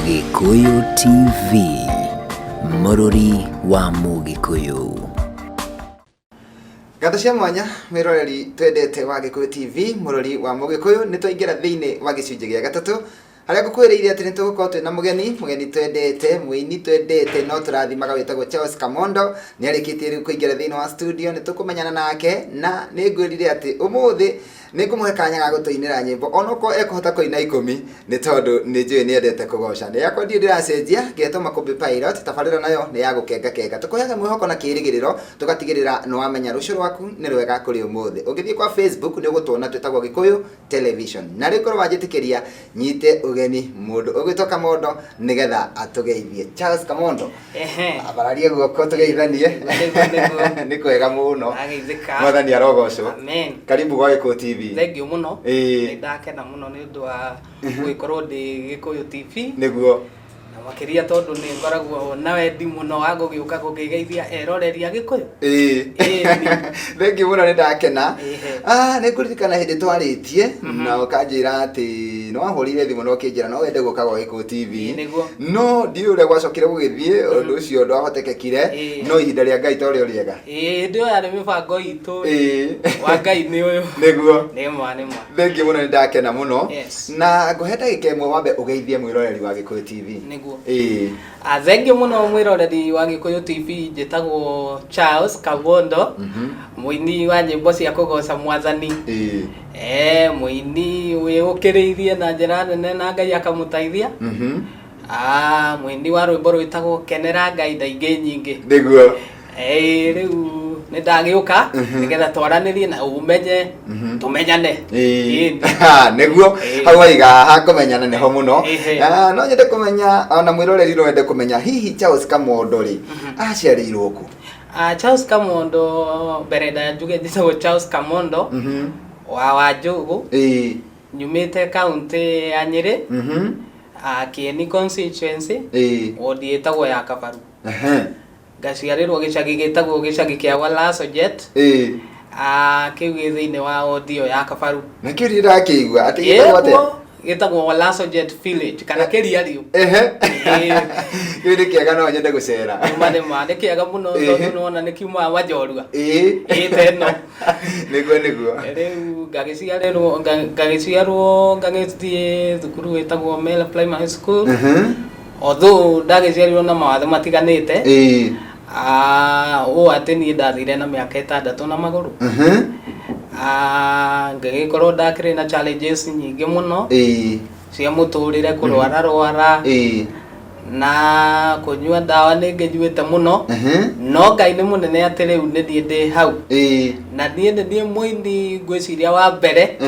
Gĩkũyũ TV, mũrũri wa Mũgĩkũyũ. Ngatho cia mwanya mwĩroreri twendete wa Gĩkũyũ TV, mũrori wa Mũgĩkũyũ, nĩ twaingĩra thĩinĩ wa gĩcunjĩ gĩa gatatũ harĩa ngũkwĩrĩire atĩ nĩ tũgũkorwo twĩna mũgeni, mũgeni twendete, mũini twendete no tũrathimaga wĩtagwo Charles Kamondo. Nĩ arĩkĩtie rĩu kũingĩra thĩinĩ wa studio, nĩ tũkũmenyana nake na nĩ ngwĩrire atĩ ũmũthĩ nĩ ngũmũhe kanya ga gũtũinĩra nyĩmbo onokorwo ekũhota kũina ikũmi, nĩ tondũ nĩ njũĩ nĩ endete kũgoca. Nĩ yakwa ndirĩ ndĩracenjia, ngetwo Makũmbĩ Pilot, tabarĩra nayo nĩ ya gũkenga kenga. Tũkũheaga mwĩhoko na kĩrĩgĩrĩro, tũgatigĩrĩra nĩ wamenya rũciũ rwaku nĩ rwega kũrĩ ũmũthĩ. Ũngĩthiĩ kwa Facebook nĩ ũgũtuona twĩtagwo Gĩkũyũ Television. Na rĩu korwo wanjĩtĩkĩria nyite ũgeni mũndũ ũgwĩtwo Kamondo nĩgetha atũgeithie. Charles Kamondo. Ehe. Ambararie guoko tũgeithanie. Nĩguo, nĩguo. Nĩ kwega mũno. Ageithĩka. Mwathani arogocwo. Amen. Karibu gwa Gĩkũyũ TV. Thengiũ mũno. Ĩĩ. Nĩ ndakena mũno nĩ ũndũ wa gũgĩkorwo ndĩ Gĩkũyũ TV. Nĩguo. Na makĩria tondũ nĩ ngoragwo na wendi mũno wa gũgĩũka gũkĩgeithia eroreri a Gĩkũyũ. Ĩĩ. Ĩĩ. Thengiũ mũno nĩ ndakena. Ĩhĩ. Ah, nĩ ngũririkana hĩndĩ twarĩtie na ũkanjĩra atĩ nĩ wahũrĩire thimũ na ũkĩnjĩra no wende gũka gwa Gĩkũyũ TV. Ĩĩ, nĩguo. No ndiũĩ ũrĩa gwacokire gũgĩthiĩ, ũndũ ũcio ndwahotekekire, Ĩĩ. no ihinda rĩa Ngai to rĩo rĩega. Ĩĩ, hĩndĩ ĩyo yarĩ mĩbango itũ. Ĩĩ. Wa Ngai nĩ ũyũ. Nĩguo. Nĩ ma, nĩ ma. Thengiũ mũno nĩ ndakena mũno. Yes. Na ngũhe ndagĩka ĩmwe wambe ũgeithie mwĩroreri wa Gĩkũyũ TV. Nĩguo. Ĩĩ. Ah, thengiũ mũno mwĩroreri wa Gĩkũyũ TV, njĩtagwo Charles Kabondo, mũini wa nyĩmbo cia kũgoca mwathani. Ĩĩ. Eh, mũini wĩũkĩrĩirie na njĩra nene na Ngai akamũteithia. Ah, mũini wa rwĩmbo rwĩtagwo Kenera Ngai na ingĩ nyingĩ. Nĩguo. Eh, rĩu nĩ ndagĩũka nĩgetha twaranĩrie na ũmenye tũmenyane. Ĩĩ. Ĩĩ. Nĩguo. Ĩĩ. Hau waiga hakũmenyana nĩho mũno. Ĩhĩ. Ah, no nyende kũmenya ona mwĩroreri no ende kũmenya hihi Charles Kamondo rĩ aciarĩirwo kũ? Ah, Charles Kamondo, mbere ndaya njuge njĩtagwo Charles Kamondo wa Wanjũgũ. Ĩĩ. Nyumĩte kaunti ya Nyĩrĩ, ah, Kieni constituency, wodi ĩtagwo ya Kabaru. Ngaciarĩrwo gĩcagi gĩtagwo gĩcagi kĩa Walasojet. Ah, kĩu gĩ thĩinĩ wa wodi ĩyo ya Kabaru. Na kĩu ndirĩ ndakĩigua atĩ gĩtagwo atĩa? Ĩguo gĩtagwo Walasojet village kana Kĩriariũ. Ĩĩ. Kĩu nĩ kĩega, no nyende gũcera. Nĩma nĩma nĩ kĩega mũno tondũ nĩwona nĩ kiumaga Wanjorua. Ĩĩ. Ĩĩ ta ĩno. Nĩguo. Rĩu ngagĩciarĩrwo ngagĩciarwo ngagĩthiĩ thukuru wĩtagwo Mela Primary School. Although ndagĩciarirwo na mawathe matiganĩte. Ah, ũũ atĩ niĩ ndathire na mĩaka 6 na magũrũ. Ah, ngĩgĩkorwo ndakĩrĩ na challenges nyingĩ mũno cia mũtũrĩre, kũrwara rwara na kũnyua ndawa nĩ ngĩnyuĩte mũno, no Ngai nĩ mũnene atĩ rĩu nĩ niĩ ndĩ hau. Na niĩ nĩ niĩ mũini ngwĩciria wa mbere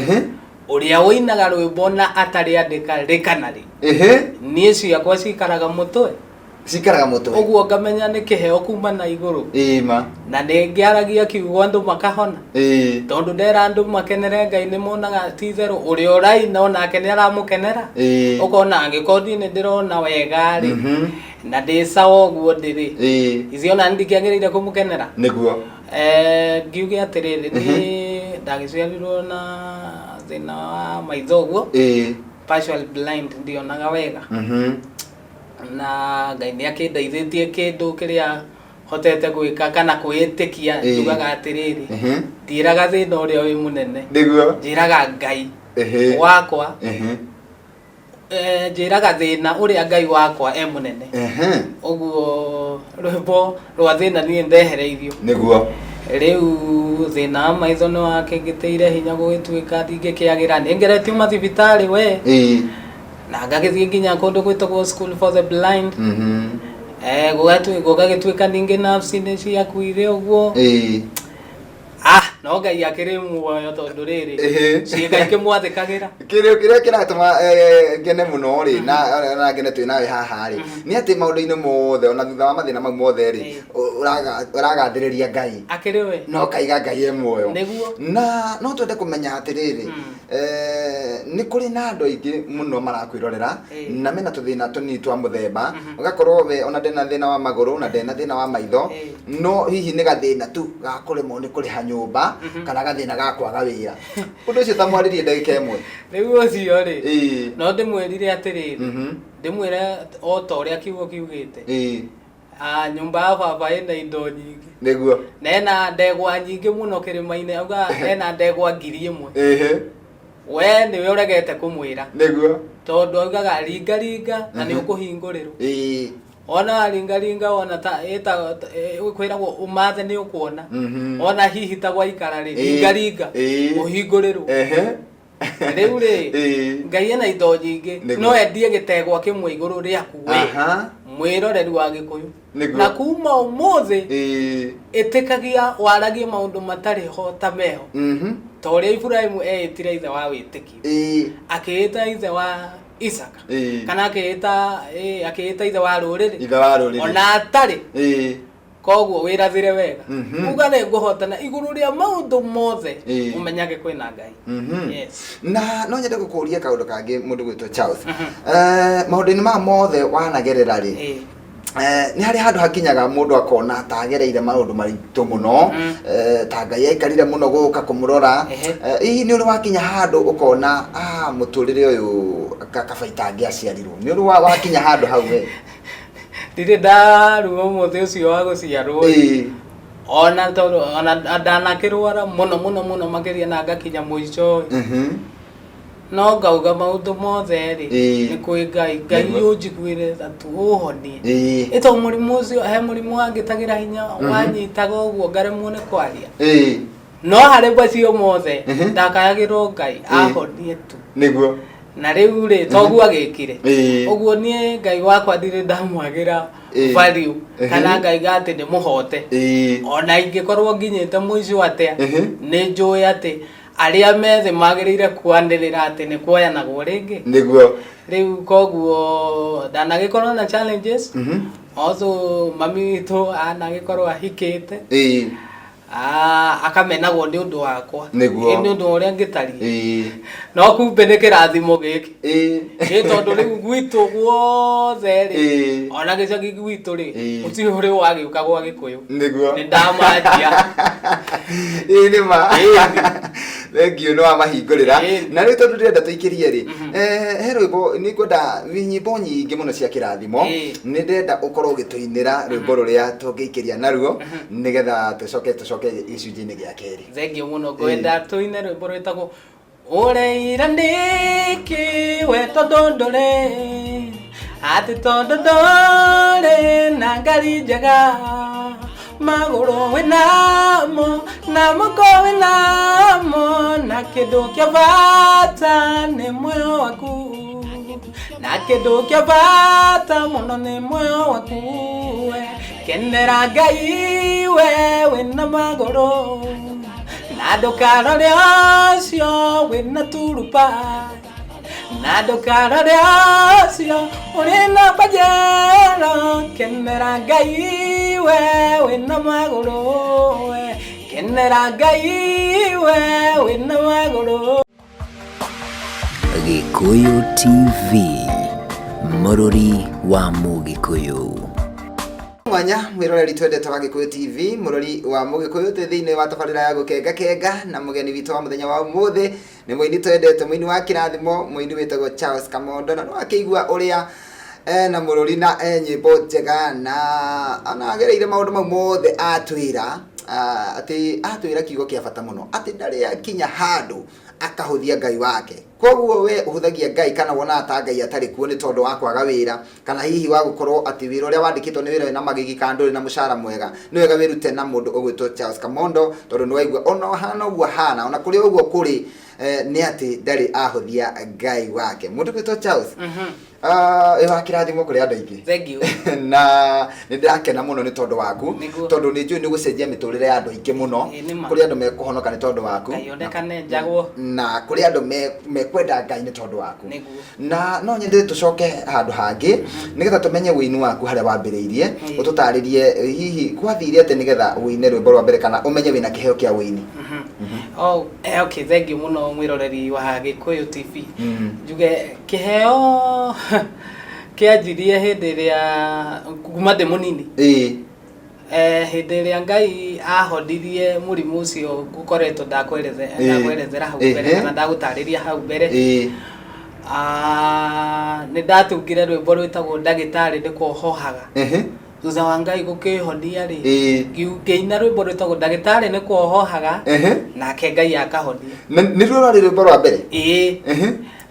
ũrĩa ũinaga rwĩmbo na atarĩ andĩka rĩ kana rĩ. Niĩ ciakwa cikaraga mũtwe. Cikaraga mũtwe. Ũguo ngamenya nĩ kĩheo kuma na igũrũ. Ĩĩ ma. Na nĩ ngĩaragia kiugo andũ makahona. Tondũ ndera andũ makenere Ngai nĩ monaga ti itherũ ũrĩa ũraina onake nĩ aramũkenera. Ũkona angĩkorwo niĩ nĩ ndĩrona wega rĩ, na ndĩ sawa ũguo ndĩ rĩ, ithuĩ ona ndikĩagĩrĩire kũmũkenera. Nĩguo. Ngiuge atĩrĩrĩ, niĩ ndagĩciarirwo na thĩna wa maitho ũguo. Partial blind, ndionaga wega. Na Ngai nĩ akĩndeithĩtie kĩndũ kĩrĩa hotete gwĩka kana kwĩĩtĩkia. Njugaga atĩrĩrĩ, ndiĩraga thĩna ũrĩa wĩ mũnene. Nĩguo. Njĩraga Ngai wakwa. Njĩraga thĩna ũrĩa Ngai wakwa e mũnene. Ũguo rwĩmbo rwa thĩna niĩ ndehereirio. Nĩguo. Rĩu thĩna wa maitho nĩ wakĩngĩtĩire hinya gũgĩtuĩka ndingĩkĩagĩra, nĩ ngeretio mathibitarĩ we. Na ngagĩthiĩ nginya kũndũ gwĩtagwo School for the Blind. Gũgagĩtuĩka ningĩ nerves nĩ ciakuire ũguo. Ah, no Ngai akĩrĩ muoyo tondũ rĩrĩ, ciĩga ikĩmwathĩkagĩra. Kĩrĩa kĩrĩa kĩratũma ngene mũno rĩ, na ngene twĩ nawe haha rĩ, nĩ atĩ maũndũ-inĩ mothe ona thutha wa mathĩna mau mothe rĩ, ũragathĩrĩria Ngai. Akĩrĩ we. Na ũkaiga Ngai e muoyo. Nĩguo. Na no twende kũmenya atĩrĩrĩ, nĩ kũrĩ na andũ aingĩ mũno marakwĩrorera na mena tũthĩna tũnini twa mũthemba, ũgakorwo we ona ndena thĩna wa magũrũ na ndena thĩna wa maitho, no hihi nĩ gathĩna tu ga kũremwo nĩ kũrĩha nyũmba. Kũrwara kana gathĩna ga kwaga wĩra, ũndũ ũcio ta mwarĩrie ndagĩka ĩmwe. Rĩu ũcio rĩ, no ndĩmwĩrire atĩrĩrĩ, ndĩmwĩre o ta ũrĩa kiugo kiugĩte. Ah, nyũmba ya baba ĩna indo nyingĩ na ĩna ndegwa nyingĩ mũno kĩrĩma-inĩ, auga ena ndegwa 1000. We nĩwe ũregete kũmwĩra, tondũ augaga ringa ringa na nĩ ũkũhingũrĩrwo. Ona waringa ringa, wona ta ĩta kwĩragwo ũmathe nĩ ũkuona. Ona hihi ta gwaikara rĩ, ringa ringa ũhingũrĩrwo. Rĩu rĩ, Ngai ena indo nyingĩ. No endie gĩtegwa kĩmwe igũrũ rĩaku we mwĩroreri wa Gĩkũyũ. Na kuma ũmũthĩ, ĩtĩkagia waragie maũndũ matarĩ ho ta meho, ta ũrĩa Iburahĩmu eĩtire ithe wa wĩtĩkio, akĩĩta ithe wa Isaka, kana akĩĩta ithe wa rũrĩrĩ, Ithe wa rũrĩrĩ. Ona atarĩ. Koguo wĩrathĩre wega, uga nĩ ngũhotana igũrũ rĩa maũndũ mothe, ũmenyage kwĩna Ngai. Yes. Na no nyende gũkũria kaũndũ kangĩ, mũndũ gwĩtwo Charles. Maũndũ-inĩ maya mothe wanagerera rĩ, nĩ harĩ handũ hakinyaga mũndũ akona ta agereire maũndũ maritũ mũno, ta Ngai aikarire mũno gũka kũmũrora. Hihi nĩ ũrĩ wakinya handũ ũkona, ah, mũtũrĩre ũyũ kaba itangĩaciarirwo? Nĩ ũrĩ wakinya handũ hau we? Ndirĩ ndaruma mũthĩ ũcio wa gũciarwo. Ona tondũ ona ndanakĩrwara mũno mũno mũno makĩria na ngakinya mũico, no ngauga maũndũ mothe rĩ, nĩ kwĩ Ngai. Ngai, ũnjiguĩre tha tu, ũhonie. Ĩ to mũrimũ ũcio, he mũrimũ wangĩtagĩra hinya, wanyitaga ũguo ngaremwo nĩ kwaria. No harĩ macio mothe, ndakayagĩrwo Ngai ahonie tu. Na rĩu rĩ, toguo agĩkire. Ũguo niĩ Ngai wakwa ndirĩ ndamwagĩra value, kana ngaiga atĩ nĩ mũhote. Ona ingĩkorwo nginyĩte mũico atĩa, nĩ njũĩ atĩ arĩa me thĩ magĩrĩire kwanĩrĩra atĩ nĩ kuoyanagwo rĩngĩ. Rĩu koguo ndanagĩkorwo na challenges. Also mami witũ anagĩkorwo ahikĩte, ah, akamenagwo nĩ ũndũ wakwa. Ĩ, nĩ ũndũ wa ũrĩa ngĩtariĩ. No kumbe nĩ kĩrathimo gĩkĩ. Ĩ tondũ rĩu gwitũ guothe rĩ, ona gĩcagi gwitũ rĩ, gũtirĩ ũrĩ wagĩũka gwa Gĩkũyũ. Nĩ ndamanjia. Ĩĩ, nĩ ma. Thengiũ nĩ wamahingũrĩra. Na rĩu tondũ ndĩrenda tũikĩrie rĩ, he rwĩmbo nĩ ngwenda, nyĩmbo nyingĩ mũno cia kĩrathimo. Nĩ ndĩrenda ũkorwo ũgĩtũinĩra rwĩmbo rũrĩa tũngĩikĩria naruo, nĩgetha tũcoke gĩcunjĩ-inĩ gĩa kerĩ. Thengiũ mũno. Ngwenda tũine rwĩmbo rwĩtagwo "Ũreira Nĩkĩ We Tondũ Ndũrĩ", atĩ tondũ ndũrĩ na ngari njega, magũrũ wĩnamo na moko wĩnamo, na kĩndũ kĩa bata nĩ muoyo waku, na kĩndũ kĩa bata mũno nĩ muoyo waku. We kenera Ngai we wĩna magũrũ, na ndũkarore ũcio wĩna turupa, na ndũkarore ũcio ũrĩ na pajero. Kenera Ngai we wĩna magũrũ, we kenera Ngai we wĩna magũrũ. Gĩkũyũ TV, mũrũri wa Mũgĩkũyũ. Mwanya mwĩroreri twendete wa Gĩkũyũ TV, mũrori wa Mũgĩkũyũ, twĩ thĩinĩ wa tabarĩra ya Gũkenga Kenga, na mũgeni witũ wa mũthenya wa ũmũthĩ nĩ mũini twendete, mũini wa kĩrathimo, mũini wĩtagwo Charles Kamondo. Na nĩwakĩigua ũrĩa ena mũrũri na e nyĩmbo njega, na ona agereire maũndũ mau mothe atwĩra, atĩ atwĩra kiugo kĩa bata mũno, atĩ ndarĩ akinya handũ akahũthia Ngai wake. Koguo we ũhũthagia Ngai kana wonaga ta Ngai atarĩ kuo nĩ tondũ wa kwaga wĩra, kana hihi wa gũkorwo atĩ wĩra ũrĩa wandĩkĩtwo nĩ wĩra wĩna magigi kana ndũrĩ na mũcara mwega, nĩ wega wĩrute na mũndũ ũgwĩtwo Charles Kamondo, tondũ nĩ waigua ona hana ũguo hana, ona kũrĩ ũguo kũrĩ, nĩ atĩ ndarĩ ahũthia Ngai wake. Mũndũ ũgwĩtwo Charles, wĩ wa kĩrathimo kũrĩ andũ aingĩ. Thank you. Na nĩ ndĩrakena mũno nĩ tondũ waku, tondũ nĩ njũĩ nĩ gũcenjia mĩtũrĩre ya andũ aingĩ mũno. Ĩĩ, nĩ ma. Kũrĩ andũ mekũhonoka nĩ tondũ waku. Ngai onekane njagwo. Na kũrĩ andũ mekwenda Ngai nĩ tondũ waku. Na no nyende tũcoke handũ hangĩ nĩgetha tũmenye ũini waku harĩa wambĩrĩirie. Ũtũtarĩrie hihi gwathire atĩa nĩgetha ũine rwĩmbo rwa mbere kana ũmenye wĩna kĩheo kĩa ũini. Oh, okay, thank you mũno mwĩroreri wa Gĩkũyũ TV. Njuge kĩheo kĩanjirie hĩndĩ ĩrĩa kuma ndĩ mũnini. Hĩndĩ ĩrĩa Ngai ahonirie mũrimũ ũcio ngũkoretwo ndakwerethera hau mbere kana ndagũtarĩria hau mbere. Nĩ ndatungire rwĩmbo rwĩtagwo ndagĩtarĩ nĩ kwohohaga. Thutha wa Ngai gũkĩhonia rĩ, ngĩina rwĩmbo rwĩtagwo ndagĩtarĩ nĩ kwohohaga, nake Ngai akahonia. Nĩruo rwarĩ rwĩmbo rwa mbere? Ĩĩ.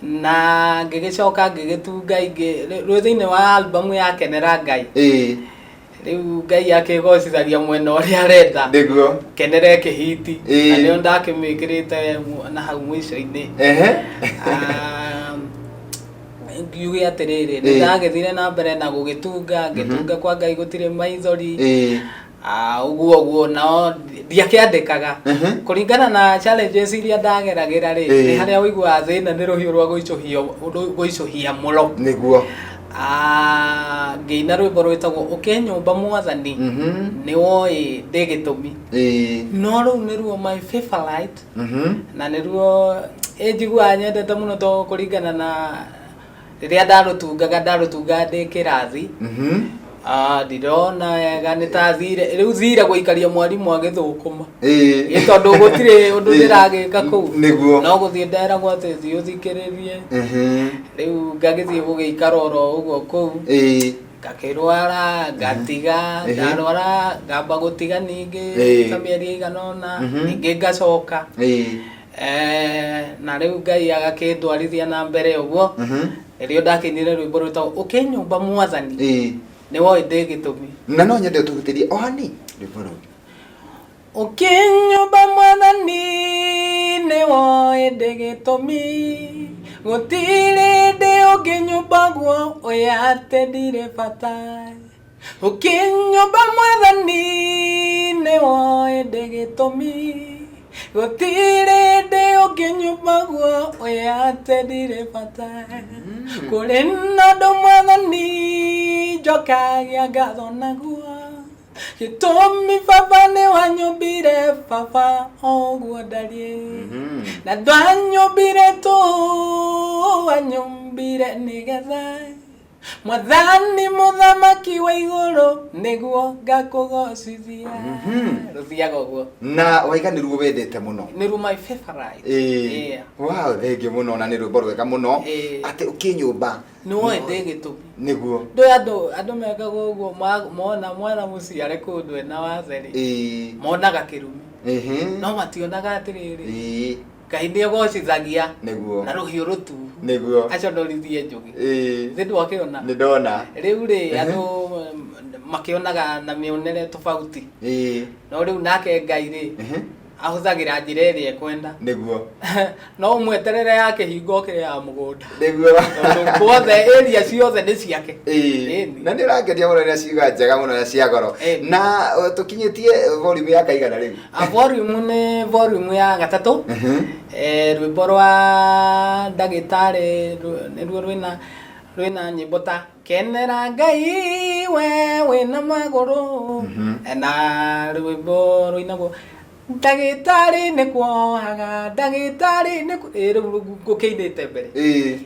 Na ngĩgĩcoka ngĩgĩtunga ingĩ rwĩ thĩinĩ wa albamu ya Kenera Ngai. Rĩu Ngai akĩgocithagia mwena ũrĩa arenda. Nĩguo. Kenera ĩkĩhiti. Na nĩyo ndakĩmĩkĩrĩte na hau mũico-inĩ. Ngiuge atĩrĩrĩ, nĩ ndagĩthire na mbere na gũgĩtunga, ngĩtunga kwa Ngai gũtirĩ maithori. Ũguo ũguo nao ndiakĩandĩkaga. Kũringana na challenges iria ndageragĩra rĩ, nĩ harĩa ũiguaga thĩna nĩ rũhiũ rwa gũicũhia mũro. Nĩguo. Ngĩina rwĩmbo rwĩtagwo ũkĩnyũmba mwathani, nĩ woĩ ndĩ gĩtũmi. No rũu nĩruo my favorite, na nĩruo njiguaga nyendete mũno tondũ kũringana na rĩrĩa ndarũtungaga ndĩ kĩrathi. Ndirona wega nĩ ta thire rĩu thire gũikaria mwarimũ agĩthũkũma. Ĩ tondũ gũtirĩ ũndũ ndĩragĩka kũu. Nĩguo. No gũthiĩ nderagwo atĩ thiĩ ũthikĩrĩrie. Rĩu ngagĩthiĩ gũgĩikara oro ũguo kũu. Ngakĩrwara ngatiga, ndarwara ngamba gũtiga ningĩ ta mĩeri ĩigana ũna, ningĩ ngacoka. Na rĩu Ngai agakĩndwarithia na mbere ũguo. Rĩrĩa ndakĩinire rwĩmbo rwĩtagwo ũkĩnyũmba mwathani, nĩ woĩ ndĩ gĩtũmi. Na no nyende ũtũhutĩrie o hani rwĩmbo rũu. Ũkĩnyũmba mwathani, nĩ woĩ ndĩ gĩtũmi, gũtirĩ ndĩ ũngĩnyũmba guo ũyũ atĩ ndirĩ bata. Ũkĩnyũmba mwathani, nĩ woĩ ndĩ gĩtũmi, gũtirĩ ndĩ ũngĩnyũmba guo ũyũ atĩ ndirĩ bata. Kũrĩ na ũndũ mwathani njokagia ngatho naguo, gĩtũmi baba nĩ wanyũmbire baba o ũguo ndariĩ. Na ndwanyũmbire tu, wanyũmbire nĩgetha mwathani mũthamaki wa igũrũ nĩguo ngakũgocithia. Rũthiaga ũguo. Na waiga nĩruo wendete mũno. Nĩruo my favorite. Wow, thengiũ mũno na nĩ rwĩmbo rwega mũno. Atĩ ũkĩnyũmba nĩ woĩ ndĩ gĩtũmi. Nĩguo. Ndũĩ andũ mekaga ũguo mona mwana mũciare kũndũ ena wathe rĩ, monaga kĩrumi. No mationaga atĩrĩrĩ, Ngai nĩ agocithagia Nĩguo. na rũhiũ rũtuhu. Nĩguo. Aconorithie njũgĩ. Thĩ ndwakĩona? Nĩ ndona. Rĩu rĩ, andũ makĩonaga na mĩonere tofauti. No rĩu nake Ngai rĩ, ahũthagĩra njĩra ĩrĩa ekwenda. Nĩguo. No ũmweterere ya kĩhingo kĩrĩa ya mũgũnda. Nĩguo. Tondũ guothe area ciothe nĩ ciake. Na nĩ ũrangeria mũno na ciuga njega mũno na cia goro. Na tũkinyĩtie volume ya kaigana rĩu? Volume nĩ volume ya gatatũ. Rwĩmbo rwa ndagĩtarĩ nĩruo rwĩna nyĩmbo ta Kenera Ngai we wĩna magũrũ. Na rwĩmbo rũinagwo ndagĩtarĩ nĩ kuohaga, ndagĩtarĩ nĩ rĩu ngũkĩinĩte mbere.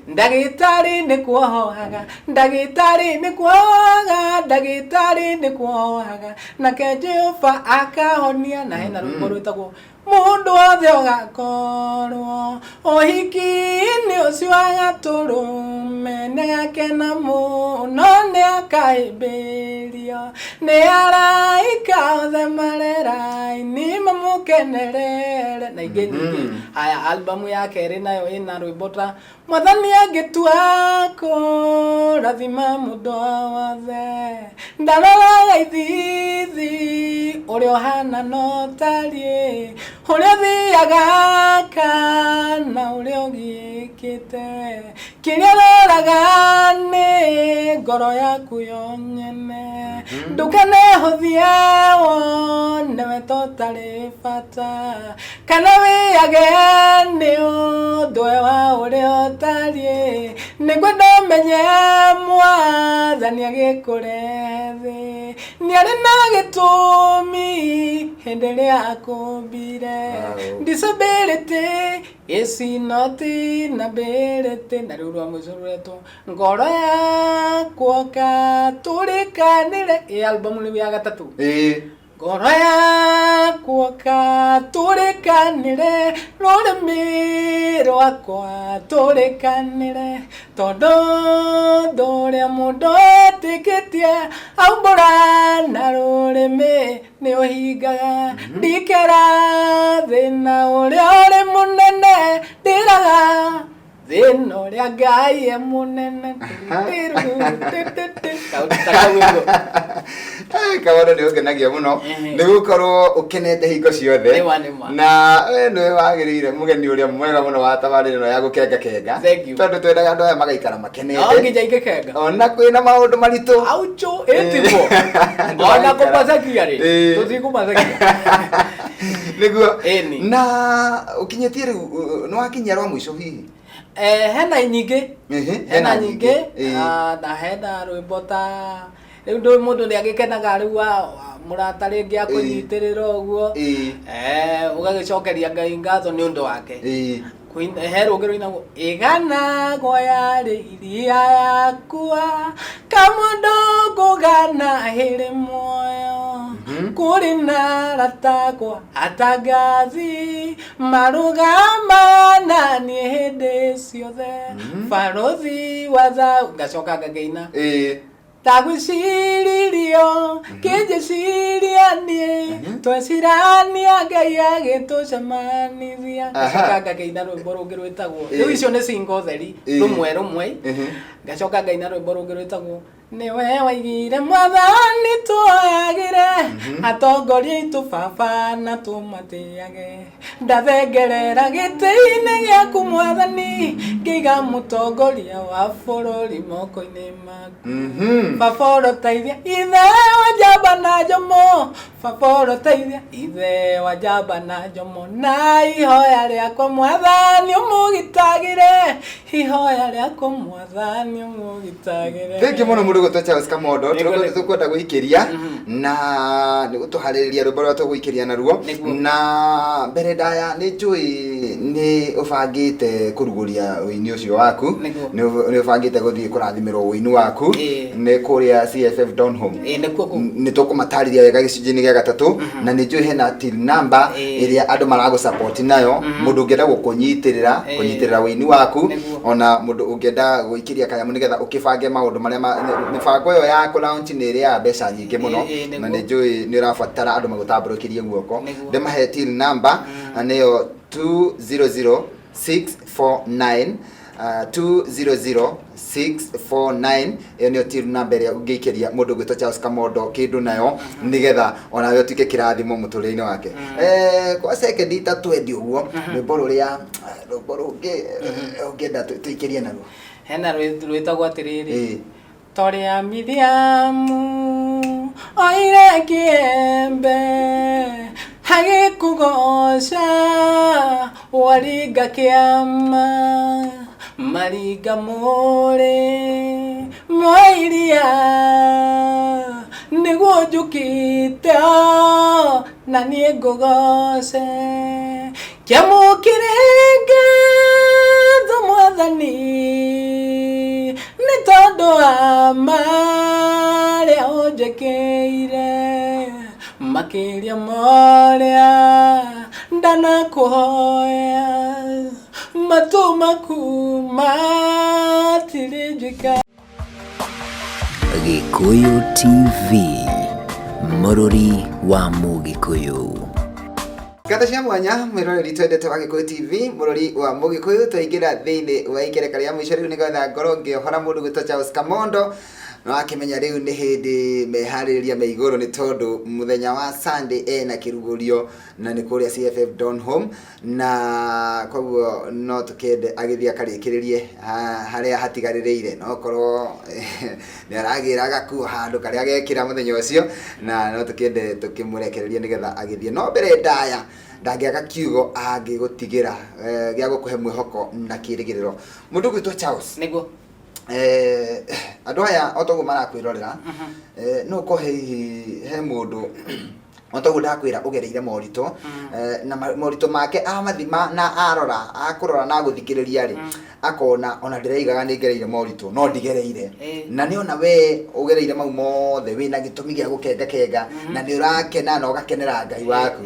Ndagĩtarĩ nĩ kuohaga, ndagĩtarĩ nĩ kuohaga, ndagĩtarĩ nĩ kuohaga, nake Jehova akahonia. Na hena rwĩmbo rwĩtagwo mũndũ wothe ũgakorwo ũhiki-inĩ ũcio agatũrũme nĩagakena mũno, nĩakahĩmbĩrio nĩ araika othe mareraini mamũkenerere na ingĩ nyingĩ. Haya, albamu ya kerĩ nayo ĩna rwĩmbo ta mwathani angĩtua kũrathima mũndũ wothe, ndaroraga ithithi ũrĩa ũhana no tariĩ, ũrĩa ũthiaga kana ũrĩa ũgĩkĩte, kĩrĩa ũroraga nĩ ngoro yaku yo nyene. Ndũkanehũthie wone we totarĩ bata, kana wĩyage nĩ ũndũ wa ũrĩa ũtariĩ. Nĩngwenda ũmenye Mwathani agĩkũre thĩ nĩarĩ na gĩtũmi hĩndĩ ĩrĩa akũmbire. Disability is not inability. Na rĩu rwa mũico rũretwo ngoro yakwa katũrĩkanĩre. Ĩ album rĩu ya gatatũ. Ngoro yakwa katũrĩkanĩre, rũrĩmĩ rwakwa tũrĩkanĩre, tondũ ũndũ ũrĩa mũndũ etĩkĩtie aumbũra na rũrĩmĩ nĩ ũhingaga. Ndikera thĩna ũrĩa ũrĩ mũnene, ndĩraga thĩna ũrĩa Ngai e mũnene. Kamondo nĩ ũngenagia mũno nĩ gũkorwo ũkenete hingo ciothe. Nĩma, nĩma. Na we nĩwe wagĩrĩire mũgeni ũrĩa mwega mũno wa tabarĩra ĩno ya gũkenga kenga. Thank you. Tondũ twendaga andũ aya magaikara No makenete nginya ingĩkenga. Ona kwĩna maũndũ maritũ. Aucho ĩtiguo. Andũ Ona magaikara. kũmacakia rĩ, tũtikũmacakia. Nĩguo. Ĩni. Na ũkinyĩtie rĩu, nĩ wakinyia rwa mũico hihi? Hena nyingĩ. Hena nyingĩ. Na hena rwĩmbo ta rĩu ndũĩ mũndũ nĩ agĩkenaga rĩu mũrata rĩngĩ akũnyitĩrĩra ũguo. Ũgagĩcokeria Ngai ngatho nĩ ũndũ wake. He rũngĩ rũinagwo ĩganagwo yarĩ iria yakua kamũndũ ngũgana hĩrĩ muoyo kũrĩ na ratakwa atangathi marũgama na niĩ hĩndĩ ciothe barũthi wa thau. Ngacoka ngakĩina tagwĩciririo kĩnjĩciria niĩ twecirania Ngai agĩtũcemanithia. Ngacoka ngakĩina rwĩmbo rũngĩ rwĩtagwo rĩu icio nĩ single theri rũmwe rũmwe. Ngacoka ngaina rwĩmbo rũngĩ rwĩtagwo nĩwe waigire Mwathani twoyagĩre atongoria aitũ baba na tũmatĩage. Ndathengerera gĩtĩ-inĩ gĩaku Mwathani, ngĩiga mũtongoria wa bũrũri moko-inĩ maku. Baba ũroteithia ithe wa njamba na njomo, baba ũroteithia ithe wa njamba na njomo, na ihoya rĩakwa Mwathani ũmũgitagĩre, ihoya rĩakwa Mwathani ũmũgitagĩre. Thank you mũno mũndũ gwĩtwo Charles Kamondo. Nĩguo, nĩguo. Tũkwenda gũikĩria na nĩ gũtũharĩrĩria rwĩmbo rũrĩa tũgũikĩria naruo. Na mbere ndaya nĩ njũĩ nĩ ũbangĩte kũrugũria ũini ũcio waku. Nĩ ũbangĩte gũthiĩ kũrathimĩrwo ũini waku nĩ kũrĩa CFF Donholm. Ĩĩ, nĩkuo kũu. Nĩ tũkũmatarĩria wega gĩcunjĩ-inĩ gĩa gatatũ, na nĩ njũĩ hena till number ĩrĩa andũ maragũ support nayo, mũndũ ũngĩenda gũkũnyitĩrĩra, kũnyitĩrĩra ũini waku, ona mũndũ ũngĩenda gũikĩria kanyamũ nĩgetha ũkĩbange maũndũ marĩa mĩbango ĩyo ya kũ launch nĩ ĩrĩaga mbeca nyingĩ mũno. Na nĩ njũĩ nĩ ũrabatara andũ magũtambũrũkĩrie guoko. Ndĩmahe till number, na nĩyo 200649, 200649. Ĩyo nĩyo till number ĩrĩa ũngĩikĩria mũndũ ũgwĩtwo Charles Kamondo kĩndũ nayo nĩgetha onawe ũtuĩke kĩrathimo mũtũrĩre-inĩ wake. Kwa sekendi ta 20 ũguo, rwĩmbo rũrĩa rwĩmbo rũngĩ ũngĩenda tũikĩrie naruo? Hena rwĩtagwo atĩrĩrĩ, torĩa Miriamu oire kĩembe agĩkũgoca waringa kĩama maringa mũrĩ mwairia nĩguo njũkĩte na niĩ ngũgoce kĩamũkĩre ngatho Mwathani nĩ tondũ wa marĩa ũnjĩkĩire makĩria marĩa ndanakũhoya matũ maku matirinjika. Gĩkũyũ TV, mũrũri wa Mũgĩkũyũ. Ngatho cia mwanya mwĩroreri twendete wa Gĩkũyũ TV, mũrori wa Mũgĩkũyũ. Twaingĩra thĩinĩ wa ikereka rĩa mũico rĩu nĩgetha ngorwo ngĩohora mũndũ gwĩtwo Charles Kamondo. Na wakĩmenya rĩu nĩ hĩndĩ meharĩrĩria me igũrũ nĩ tondũ mũthenya wa Sunday ena kĩrugũrio na nĩ kũrĩa CFF Donholm, na koguo no tũkĩende agĩthiĩ akarĩkĩrĩrie harĩa hatigarĩrĩire, no korwo nĩ aragĩra gakuo handũ karĩa gekĩra mũthenya ũcio, na no tũkĩende tũkĩmũrekererie nĩgetha agĩthiĩ. No mbere ndaya ndangĩaga kiugo angĩgũtigĩra gĩa gũkũhe mwĩhoko na kĩrĩgĩrĩro. Mũndũ ũgwĩtwo Charles. Nĩguo. Andũ aya o toguo marakwĩrorera, no ũkorwo hihi he mũndũ o toguo ndakwĩra ũgereire moritũ, na moritũ make amathima na arora akũrora na agũthikĩrĩria rĩ, akona ona ndĩreigaga nĩ ngereire moritũ no ndigereire. Na nĩ ona we ũgereire mau mothe wĩna gĩtũmi gĩa gũkengakenga na nĩ ũrakena na ũgakenera Ngai waku.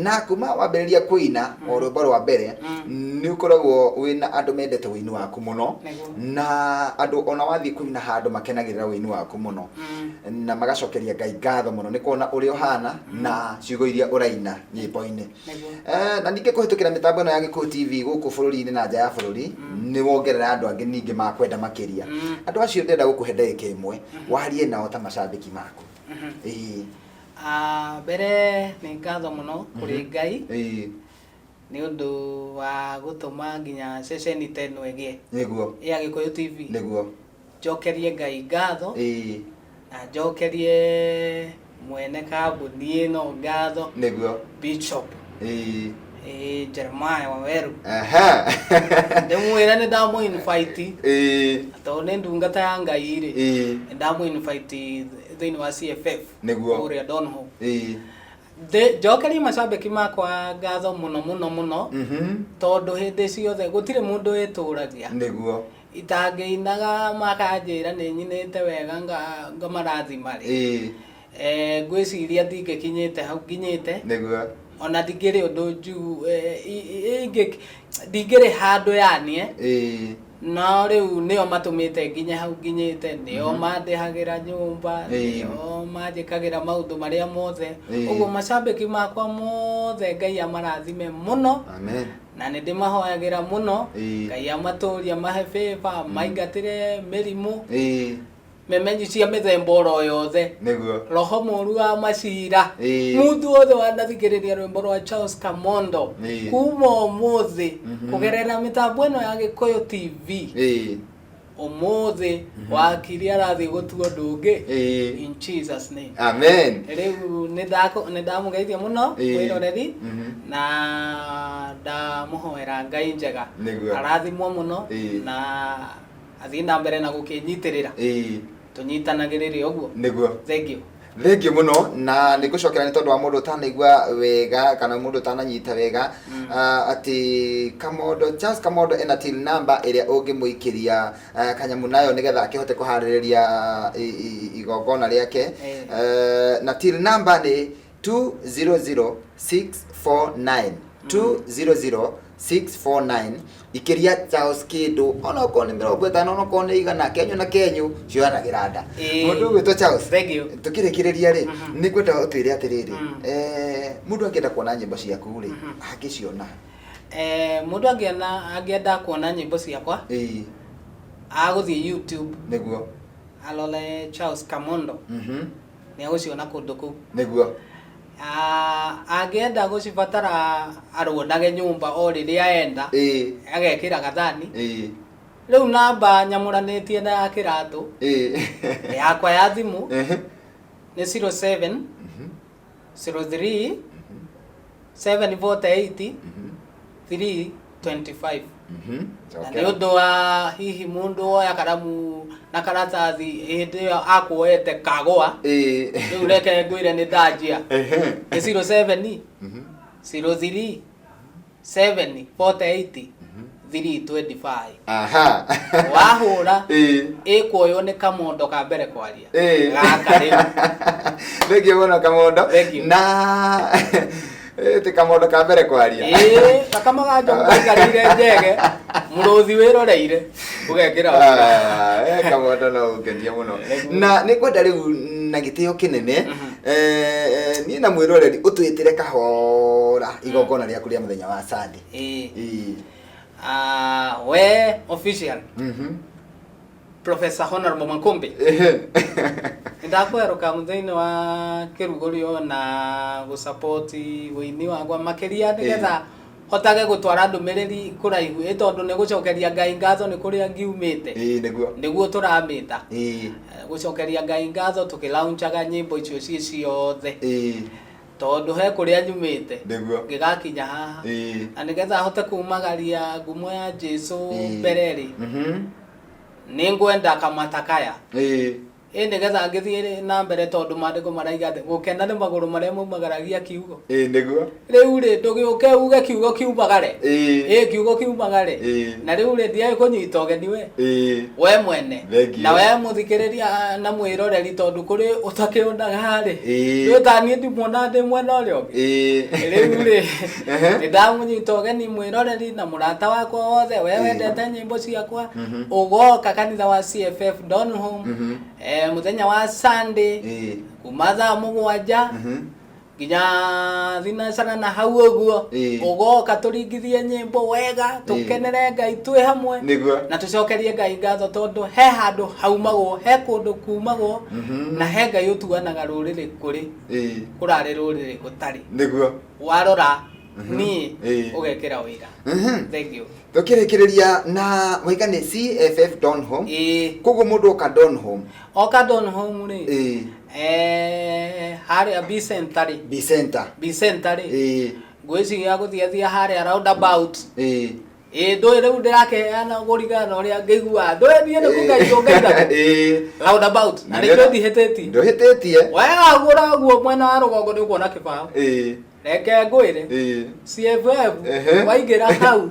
Na kuma wambĩrĩria kũina o rwĩmbo rwa mbere, nĩ ũkoragwo wĩna andũ mendete ũini waku mũno. Na andũ ona wathiĩ kũina handũ makenagĩrĩra ũini waku mũno na magacokeria Ngai ngatho mũno nĩ kuona ũrĩa ũhana na ciugo iria ũraina nyĩmbo-inĩ. Na ningĩ kũhĩtũkĩra mĩtambo ĩno ya Gĩkũyũ TV gũkũ bũrũri-inĩ na nja ya bũrũri, nĩ wongerera andũ angĩ ningĩ makwenda makĩria. Andũ acio ndĩrenda gũkũhe ndagĩka ĩmwe warie nao ta macambĩki maku. Ĩĩ. Mbere nĩ ngatho mũno kũrĩ Ngai nĩ ũndũ wa gũtũma nginya ceceni ta ĩno ĩgĩe ya Gĩkũyũ TV. Njokerie Ngai ngatho na njokerie mwene kambuni ĩno ngatho, Bishop Jeremiah Waweru. Ndĩmwĩre nĩ ndamũ invite tondũ nĩ ndungata ya Ngai rĩ, nĩ ndamũ invite thĩinĩ wa CFF kũrĩa Donholm. Njokerie macambĩki makwa ngatho mũno mũno mũno, tondũ hĩndĩ ciothe gũtirĩ mũndũ wĩtũragia. Itangĩinaga makanjĩra nĩ nyinĩte wega ngamarathima rĩ, ngwĩciria ndingĩkinyĩte hau nginyĩte. Ona ndingĩrĩ ũndũ njuu, ndingĩrĩ handũ yani. No rĩu nĩo matũmĩte nginye hau nginyĩte, nĩo mandĩhagĩra nyũmba, nĩo manjĩkagĩra maũndũ marĩa mothe. Ũguo macambĩki makwa mothe Ngai amarathime mũno. Amen. Na nĩ ndĩmahoyagĩra mũno. Ngai amatũrie, amahe favor, maingatĩre mĩrimũ, memenyi cia mĩthemba oro yothe, roho mũru wa macira. Mũndũ wothe wanathikĩrĩria rwĩmbo rwa Charles Kamondo kuma ũmũthĩ kũgerera mĩtambo ĩno ya Gĩkũyũ TV, ũmũthĩ wakiri arathiĩ gũtua ũndũ ũngĩ, in Jesus name. Amen. Rĩu nĩ ndamũgeithia mũno mwĩroreri, na ndamũhoera Ngai njega, arathimwo mũno na athiĩ na mbere na gũkĩnyitĩrĩra. Tũnyitanagĩrĩre ũguo. Thank you. Thengiũ mũno, na nĩ ngũcokera nĩ tondũ wa mũndũ ũtanaigua wega kana mũndũ ũtananyita wega, atĩ Kamondo, Charles Kamondo ena till number ĩrĩa ũngĩmũikĩria kanyamũ nayo nĩgetha akĩhote kũharĩrĩria igongona rĩake. Na till number nĩ 200649, 200649. Ikĩria Charles kĩndũ, onokorwo nĩ 50, onokorwo nĩ 100, kenyu na kenyu cioyanagĩra nda. Mũndũ ũgwĩtwo Charles, Thank you. Tũkĩrĩkĩrĩria rĩ, nĩ ngwenda ũtwĩre atĩrĩrĩ, mũndũ angĩenda kuona nyĩmbo ciaku rĩ, angĩciona? Mũndũ angĩenda kuona nyĩmbo ciakwa, agũthiĩ YouTube, arore Charles Kamondo, nĩ agũciona kũndũ kũu. Angĩenda gũcibatara arũonage nyũmba o rĩrĩa enda, agekĩra gathani. Rĩu namba nyamũranĩtie na ya kĩratũ yakwa ya thimũ nĩ 07 03 748 325. Na nĩ ũndũ wa hihi mũndũ woya karamu na karatathi hĩndĩ ĩyo akuoete kagũa, rĩu reke ngwĩre nĩ ndanjia. Nĩ 07 03 748 325. Wahũra, ĩkuoywo nĩ Kamondo ka mbere kwaria. Gaka rĩu. Thengiũ mũno, Kamondo. Thank you. Na ti Kamondo ka mbere kwaria. Ĩĩ, gakamaga njogu gaikarĩire njege, mũrũthi wĩroreire ũgekĩra. Kamondo no ũngenie mũno, na nĩ ngwenda rĩu na gĩtĩo kĩnene, niĩ na mwĩroreri ũtwĩtĩre kahora igongona rĩaku rĩa mũthenya wa Sunday. We official Professor Honorable Makumbi, nĩndakwerũka thĩinĩ wa kĩrugũrio na gũsupport ũini wakwa makĩria nĩgetha hotage gũtwara ndũmĩrĩri kũraihu, ĩ tondũ nĩ gũcokeria Ngai ngatho nĩ kũrĩa ngiumĩte. Nĩguo tũramĩta gũcokeria Ngai ngatho tũkĩlaunchaga nyĩmbo icio ciĩ ciothe. Tondũ he kũrĩa nyumĩte Nĩguo. ngĩgakinya haha. Na nĩgetha hote kumagaria ngumo ya Jesu mbere rĩ, nĩ ngwenda kamatakaya. Ĩ nĩgetha ngĩthiĩ na mbere, tondũ maandĩko maraiga atĩ gũkena nĩ magũrũ marĩa maumagaragia kiugo. Ĩĩ, nĩguo. Rĩu rĩ, ndũgĩũke uge kiugo kiumagare. Ĩ kiugo kiumagare. Na rĩu rĩ, ndiaĩ kũnyita ũgeni we we mwene. Thank you. Na we mũthikĩrĩria na mwĩroreri, tondũ kũrĩ ũtakĩonaga rĩ, ndũĩ ta niĩ ndimuona ndĩ mwena ũrĩa ũngĩ. Rĩu rĩ, nĩ ndamũnyita ũgeni mwĩroreri na mũrata wakwa wothe we wendete nyĩmbo ciakwa, ũgoka kanitha wa CFF Donholm mũthenya wa Sunday kuma thaa 7 nginya 6:30 na hau ũguo. Ũgoka tũringithie nyĩmbo wega, tũkenere Ngai twĩ hamwe. Nĩguo. Na tũcokerie Ngai ngatho, tondũ he handũ haumagwo, he kũndũ kumagwo, na he Ngai ũtuanaga rũrĩrĩ kũrĩ kũrarĩ rũrĩrĩ gũtarĩ. Warora niĩ ũgekĩra wĩra. Thank you. Tũkĩrĩkĩrĩria na waiga nĩ CFF Donholm. Koguo mũndũ oka Donholm. Oka Donholm rĩ, harĩa B Center rĩ. B Center. B Center rĩ, ngwĩciria gũthiĩ thia harĩa roundabout. Ĩ ndũĩ rĩu ndĩrakĩheana kũringana na ũrĩa ngĩiguaga, ndũĩ niĩ nĩ kũngaithwo ngaithagwo. Roundabout na nĩkĩo ndihĩtĩtie. Ndũhĩtĩtie. Wega ũguo mwena wa rũgongo nĩ ũkuona kĩbaũ. Reke ngwĩre, CFF waingĩra hau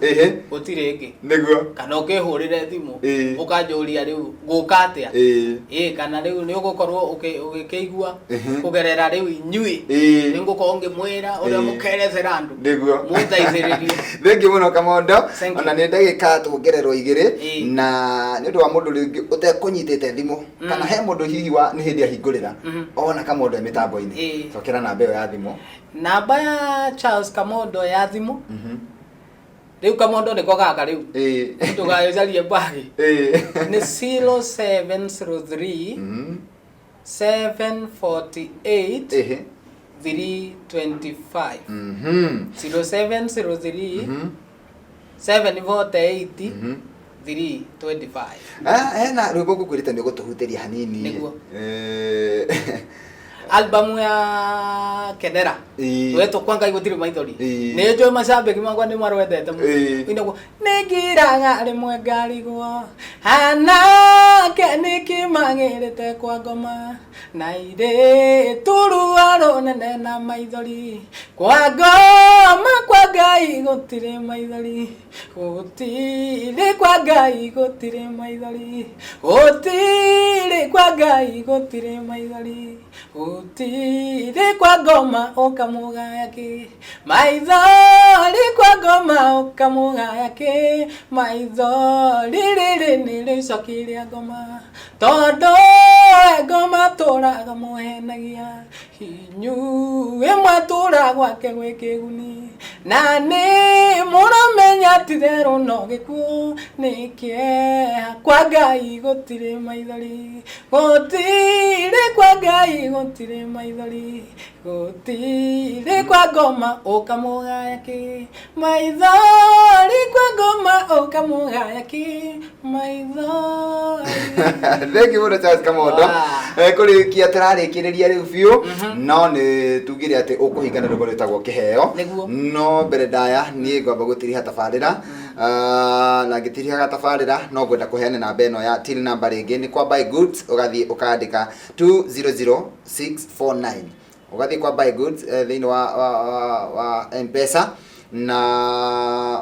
gũtirĩ ĩngĩ. Nĩguo. Kana ũkĩhũrĩre thimũ ũkanjũria rĩu ngũka atĩa. Ĩ kana rĩu nĩ ũgũkorwo ũgĩkĩigua kũgerera rĩu inyuĩ nĩ ngũkorwo ngĩmwĩra ũrĩa mũkerethera andũ. Nĩguo. Mũndeithĩrĩrie. Thank you mũno, Kamondo. Thank you. Ona nĩ ndagĩka tuongererwo 2. Na nĩ ũndũ wa mũndũ rĩngĩ ũtekũnyitĩte thimũ, kana he mũndũ hihi wa nĩ hĩndĩ ahingũrĩra ona Kamondo e mĩtambo-inĩ, cokera namba ĩyo ya thimũ. Namba ya Charles Kamondo ya thimũ, rĩu Kamondo nĩko gaka rĩu, ndũgagĩcarie mbagi, nĩ 0703 748 325. 0703 748 325. Ah, hena rwĩmbo ngũkwĩrĩte nĩ ũgũtũhutĩria hanini. Nĩguo. Albamu ya Kenera wetwo Kwa Ngai Gũtirĩ Maithori. Nĩ njũĩ macambĩki makwa nĩ marwendete mũno. Inagwo nĩngiraga rĩmwe ngarigwo anake nĩkĩ magĩrĩte kwa ngoma na irĩtu ruo rũnene na maithori, kwa ngoma kwa Ngai gũtirĩ maithori, gũtirĩ kwa Ngai gũtirĩ maithori, gũtirĩ kwa Ngai gũtirĩ maithori, gũtirĩ kwa ngoma ũkamũgaya kĩ maithori, kwa ngoma ũkamũgaya kĩ maithori, rĩrĩ nĩ rĩcoki rĩa ngoma, tondũ ngoma tũraga mũhenagia inyuĩ mwatũra gwake gwĩ kĩguni, na nĩ mũramenya titherũ no gĩkuũ nĩ kĩeha, kwa Ngai gũtirĩ maithori, gũtirĩ kwa Ngai gũtirĩ maithori, gũtirĩ kwa ngoma ũkamũgaya kĩ maithori, kwa ngoma ũkamũgaya kĩ maithori. Thank you mũno, Charles Kamondo. Kũrĩkia tũrarĩkĩrĩria rĩu biũ, no nĩ tugire atĩ ũkũhingana rwĩmbo rwĩtagwo Kĩheo. Nĩguo. No mbere ndaya niĩ ngwamba gũtiriha tabarĩra. Ah, na ngĩtirihaga tabarĩra no ngwenda kũheana namba ĩno ya till number rĩngĩ, nĩ kwa Buy Goods, ũgathiĩ ũkandĩka 200649, ũgathiĩ kwa Buy Goods thĩinĩ wa M-Pesa, na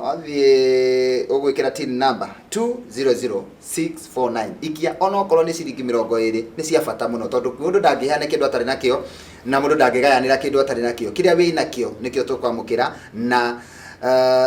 wathiĩ ũgwĩkĩra till number 200649, ikia onokorwo nĩ ciringi 20, nĩ cia bata mũno, tondũ mũndũ ndangĩheana kĩndũ atarĩ nakĩo, na mũndũ ndangĩgayanĩra kĩndũ atarĩ nakĩo. Kĩrĩa wĩ nakĩo nĩkĩo tũkwamũkĩra, na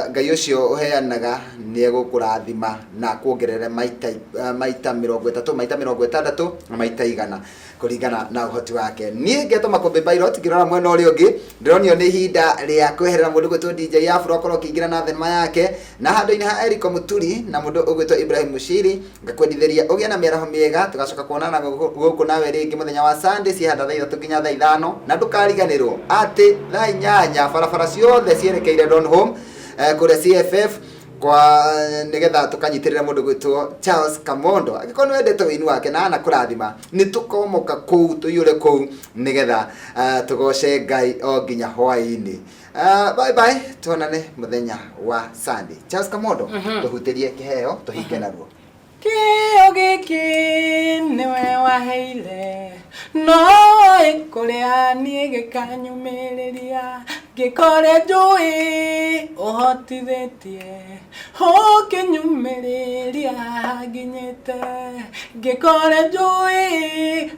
Ngai ũcio ũheanaga nĩ egũkũrathima na kuongerere maita 30, maita 60 na maita 100 kũringana na ũhoti wake. Niĩ ngetwo Makũmbĩ Pilot, ngĩrora mwena ũrĩa ũngĩ ndĩronio nĩ ihinda rĩa kweherera mũndũ gwĩtwo DJ Afro akorwo akĩingĩra na thenema yake, na handũ-inĩ ha Eriko Mũturi na mũndũ ũgwĩtwo Ibrahim Mushiri, ngakwendithĩria ũgĩe na mĩaraho mĩega. Tũgacoka kuonana gũkũ nawe rĩngĩ mũthenya wa Sunday ciĩhanda thaa 3 nginya thaa 5, na ndũkariganĩrwo atĩ thaa 8 barabara ciothe cierekeire Donholm, kũrĩa CFF. Kwa nĩgetha tũkanyitĩrĩra mũndũ gwĩtwo Charles Kamondo. Angĩkorwo nĩ wendete ũini wake na anakũrathima, nĩ tũkomoka kũu tũiyũre kũu nĩgetha tũgoce Ngai o nginya hwaĩ-inĩ. Bye bye, tuonane mũthenya wa Sunday. Charles Kamondo, tũhutĩrie kĩheo tũhinge naruo. Kĩo gĩkĩ nĩwe waheire, no kũrĩa niĩ gĩkanyumĩrĩria, ngĩkore njũĩ ũhotithĩtie, ũkĩnyumĩrĩria nginyĩte, ngĩkore njũĩ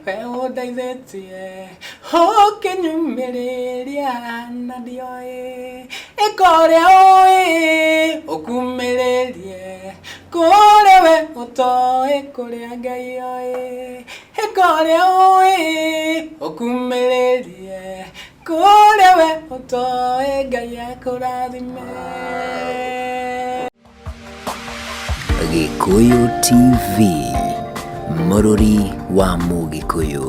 we ũndeithĩtie, ũkĩnyumĩrĩria na ndioĩ, ĩkorĩa ũĩ ũkumĩrĩrie, kũrĩa we ũtoĩ, kũrĩa Ngai oĩ, ĩkorĩa ũĩ ũkumĩrĩrie, kũrĩa we ũtoĩ, Ngai akũrathime. Gĩkũyũ TV, mũrũri wa Mũgĩkũyũ.